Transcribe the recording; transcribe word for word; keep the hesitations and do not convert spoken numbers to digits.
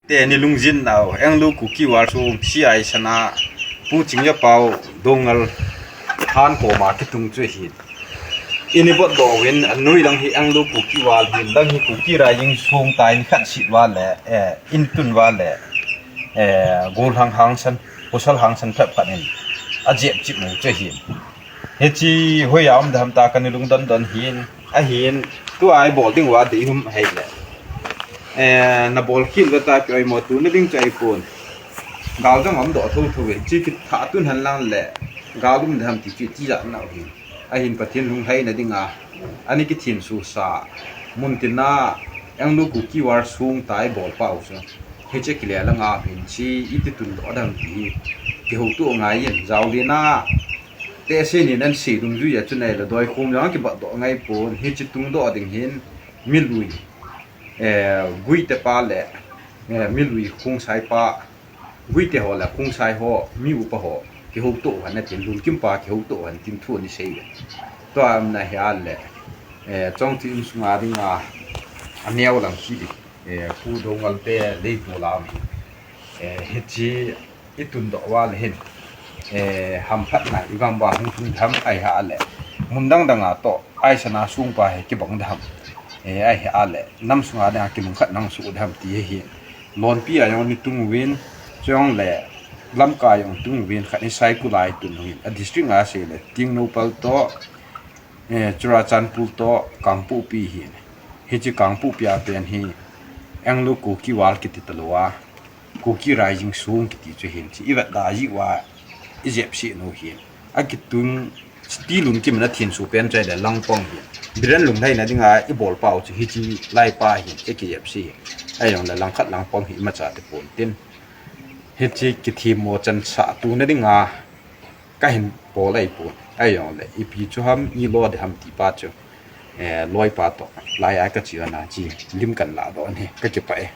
Te ni lungjin nau, Anglo Kuki War sung C I sana, Pu Chingjapao Doungel han koma kitung chu ahin. Ini bot dovin, anoi lang hi Anglo Kuki War hin, lang hi Kuki Rising sung tai ni khat sit uva le, eh, in tun uva le, eh, gollhang hangsan, pasal hangsan phabep khat in ajep chip mu chu ahin. Hiche hoiya um dem ta kana lungdon don hin, ahin, tua ibol ding uva dei um hile. Eh, nabol kit uva ta kioimo tuna ding chu ahipon. Gal jong um doh thotho ve, hiche kitha tun hen lang le, gal um dem ti chu tijat nau hin. Ahin Pathen lunglhaina dinga, ani kithin susa, mun tina, Anglo Kuki War sung tai bol pau chu. Hiche kile langa hin hiche iti tun doh dem ti hi, kihoutoh ngai in, jaolina, tehse nin anse dungjuia chu nei le doi khom jong kibot doh ngai pon, hiche tung doh ding hin, milui, eh, Guite pa le, eh, milui Khongsai pa, Guite ho le Khongsai ho, mi upa ho, kihoutoh u hen tin, Lunkim pa kihoutoh u hen tin thu ani sei uve. Tua umna hi a le, eh, Chongthu insunga dinga, aneo lang hi, eh, Pu Doungel te lei pu lam hi, eh, hiche itun doh uva le hin, eh, hamphatna igam uva hung tung dem ahi a le, mun dang danga toh, aisana sung pa hi kibang dem, eh, ahi a le, nam sunga dinga kilungkhat nang suh dem ti hi, Lonpi a jong ni tung uvin, chule lamkai jong tung uvin, khat ni Saikul a itun uvin, a district nga sei le, Tengnoupal toh, eh, Churachandpur toh, Kangpokpi hin. Hiche Kangpokpi a pen hi, Anglo Kuki War kiti talou a, Kuki Rising sung kiti chu hin, hiche ivet da ji uva, ijep sih nau hin. Akitung, ti Lunkim na thin su pen chai le Langpong hin. Biren lunglhaina dinga ibol pau chu hiche lai pa hin, ikijep sih hin. Ajong le langkhat Langpong hi imacha te pon tin. Hiche kithemmo chansah tuna dinga, kahin bol ahipon. Ajong le, ipi chu ham, ilo de ham ti pa chu, eh, loi pa toh, lai a kache ana chi, lim kan la doh ahi, kakipah e.